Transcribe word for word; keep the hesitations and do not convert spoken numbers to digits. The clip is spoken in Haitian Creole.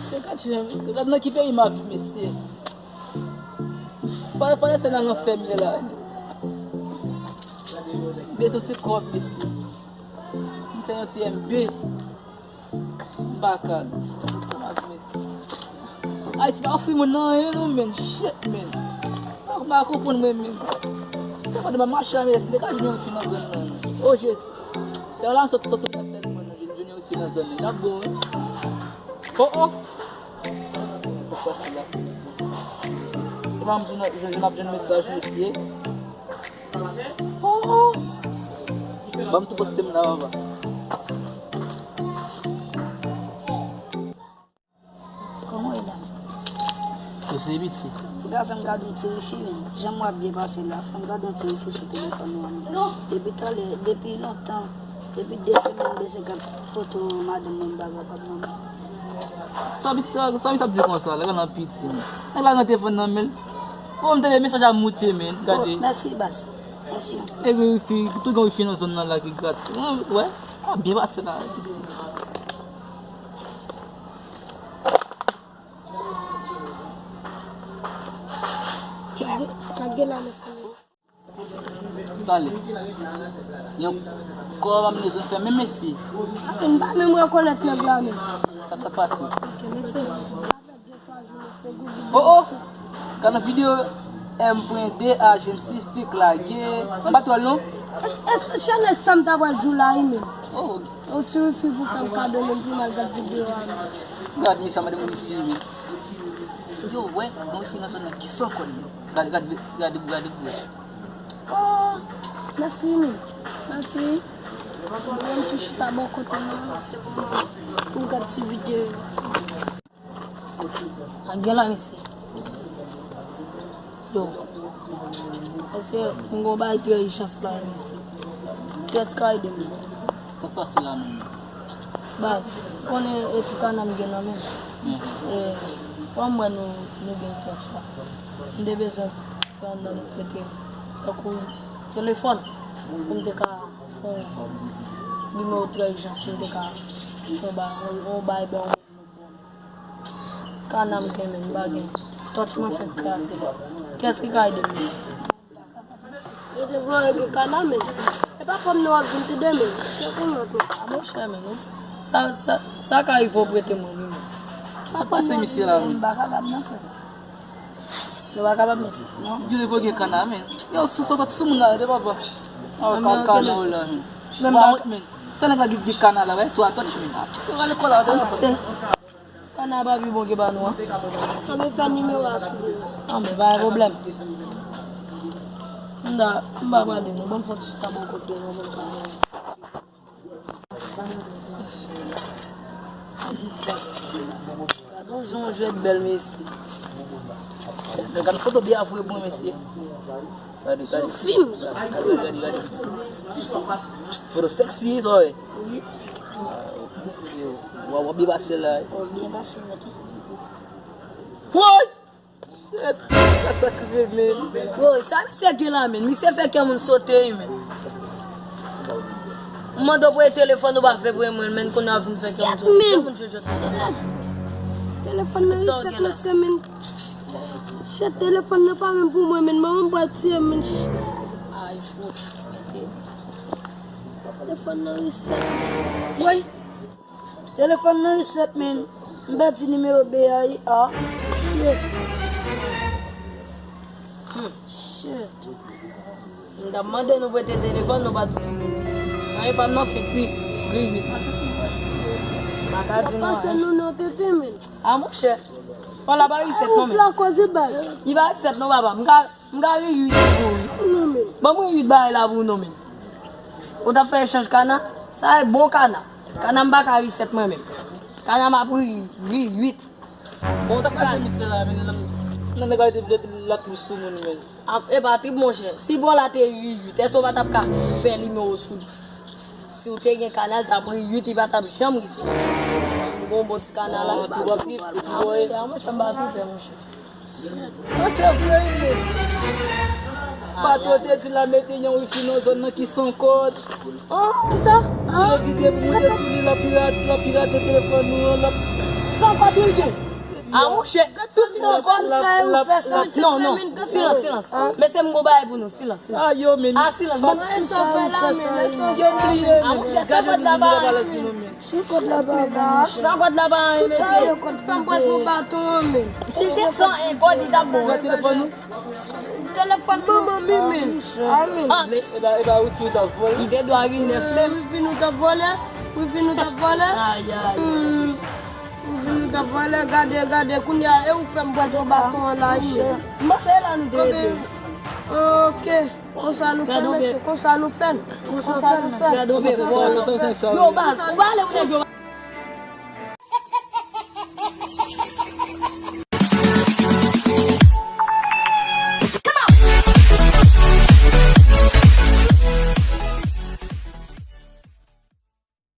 Se gad jan, gad nan ki peyi m ap viv, mesye. Pa, pa lese nan lanfè m ye la. M bezwen ti kòb, mesye. M fè yon ti M B. M pa ka, non. Sa m ap viv, mesye. Ayiti pa ofri moun nan anyen, non, men. Shit, men. M pa konprann mwen menm. Se pandan m ap mache la, mesye, m te ka jwenn yon fi nan zòn nan. O Jezi. Lè w la m sot, sot nan sèl mwen, non, jwenn yon fi nan zòn nan. L ap bon, wi. O, o! Sa k pase la? Epa m di nou, jan, jan m ap jwenn mesaj, mesye. O, o! Ban m tou poste m la, papa. Kòman w ye la? Ou se piti. Ou ka fè m kado yon ti wifi, men. Jan m wè ap byen pase la, fè m kado yon ti wifi sou telefòn ou an. Depi talè, depi lontan, depi de semèn, m bezwen gad foto madanm mwen, m pa kapab, non. Sa piti, sa, sa piti ap di konsa, lè gad nan piti, men. Nèg la gen telefòn nan men l. Kou m tande mesaj ap moute, men. Gade. Oh, mèsi, baz. Mèsi. Epi wifi, tou gen wifi nan zòn nan la ki gratis. Wè, ap byen pase la, piti. Sa gen la, mesye. Talè. Yon kòb ap bezwen fè, men mesye. M pa menm rekonèt nèg la, men. Sa, sa k pase? Ok, mesye. O, o! Gade videyo M pwen de ajensi fik lage. M pa twòl, non. E, e, chanèl sa m ta pral di w la, wi, men. O, yon ti wifi pou fè m kado, men pou m al gad videyo a, men. Gad, mesye, mande m wifi, men. Yo, wè, gen wifi nan zòn nan ki san kòd, men. Gade, gade, gade, gade, gade. Oh, mèsi, men. Mèsi. Mwen tou chita bò kote m nan, se moman pou m gad ti videyo. A gen la, mesye. Yo. Mesye, m gon bagay trè ijans la, mesye. Kiyès ka ede m? Sa k pase la menm? Baz, konnen e ti kana m gen nan men m. Mhm. E, kòm m wè nou, nou gen touch la. M te bezwen fè yon nonm prete m. Tankou telefòn. Pou m te ka fè yon nimewo trè ijans, pou m te ka fè yon ba-, yon, yon bay ban yon moun. Kana m gen men, m pa gen. Touch mwen fenk kraze. Kiyès ki ka ede m, mesye? Yo te voye gen kana men. E pa kòm nou ap vin tande men. Se pou lòt men. A monchè men, non. Sa, sa, sa ka rive w prete mwen, wi, men. Sa k pase misye la, men? M pa kapab, non, frè. Nou pa kapab, mesye. Non. Yo te voye gen kana men. Yo, sou, sou, sou, sou moun la, de papa. A, men, kana la, men. Men pa wont, men. Sa nèg la gen, gen kana la, wè, twa touch, men. Yo, ale kò la, de papa. Kana pa pi bon ke pa nou an. An men fè nimewo a sou li. An men pa gen pwoblèm. M ta, m pa prale non, ban m fè yon ti chita bò kote nou, ban m fè. Gade yon jan w jwèt bèl, mesye. Gade foto byen ap voye bon, mesye. Gade, gade. Sou fim, sou fim. Gade, gade, gade. Foto sexy, sa w wè. Wi. Yo, w ap, w ap byen pase la, wi. W ap byen pase la tou. Woy! Shit, gad sa k rive, men. Woy, sa misye gen la, men. Misye fè kè moun sote, wi, men. M mande w prete telefòn ou pa vle prete mwen, men kounye a w vin fè kè moun sote. Kè moun jojot. Telefòn nan reset, mesye, men. Shit, telefòn nan pa menm pou mwen, men. Manman m pral tiye m, men. Ay, fout. Telefòn nan reset. Woy! Telefòn nan reset, men. M pèdi nimewo B A I A. Shit. Hmm. Shit. M t ap mande nou prete telefòn, nou pa t vle. Nan epa m nan fenk wi. Wi, wi. M pa ka di nou anyen. Pase nou nan tete, men. A, monchè. Pala pa reset non, men. Ou la koze baz. Li pa reset non, papa. M ka M ka ri uit pou ou wi. Non, men. Ban mwen uit bagay la pou ou non, men. Ou t ap fè echanj kana? Sa e bon kana. Kana m pa ka reset mwen menm. Kana m ap ri, ri uit. Bon, ou t ap pase misye la, men, nan, nan nèg la te vle la trip sou moun, men. A, e pa trip, monchè. Si bon la te ri uit, èske ou pa t ap ka fè nimewo sou li? Si ou te gen kana, l t ap ri uit, li pa t ap janm ri sa. Bon, bon ti kana la. An, ti bò trip, ti bò e. A, monchè, a, monchè, m pa tripe, monchè. An, se vre, wi, men. Patwon te di l a mete yon wifi nan zòn nan ki san kòd. An, kisa? Yo di depi moute sou li, l ap pirate, l ap pirate telefòn nou an, l ap, San kòd li gen. A mouche, tout san kòd. Non, non, silans, silans. Mesye, m gon bagay pou nou, silans, silans. A, silans, ban m tout sa ou fè la, men. A mouche, san kòd la pa anyen. San kòd la pa anyen, mesye. Fè m pran sou baton an, men. Si l te san en kòd, li t ap bon. Telefòn manman m, men. Li te dwe gen nèf menm. Wifi nou t ap vòlè. Wifi nou t ap vòlè. Ayayay. Wifi nou t ap vòlè. Gade, gade, kounye a, e ou k fè m pran sou baton an la, wi. M panse la nou te rete. Ok. Konsa nou fè, mesye, konsa nou fè. Konsa nou fè. Yo, baz, ou pa ale pou nèg yo.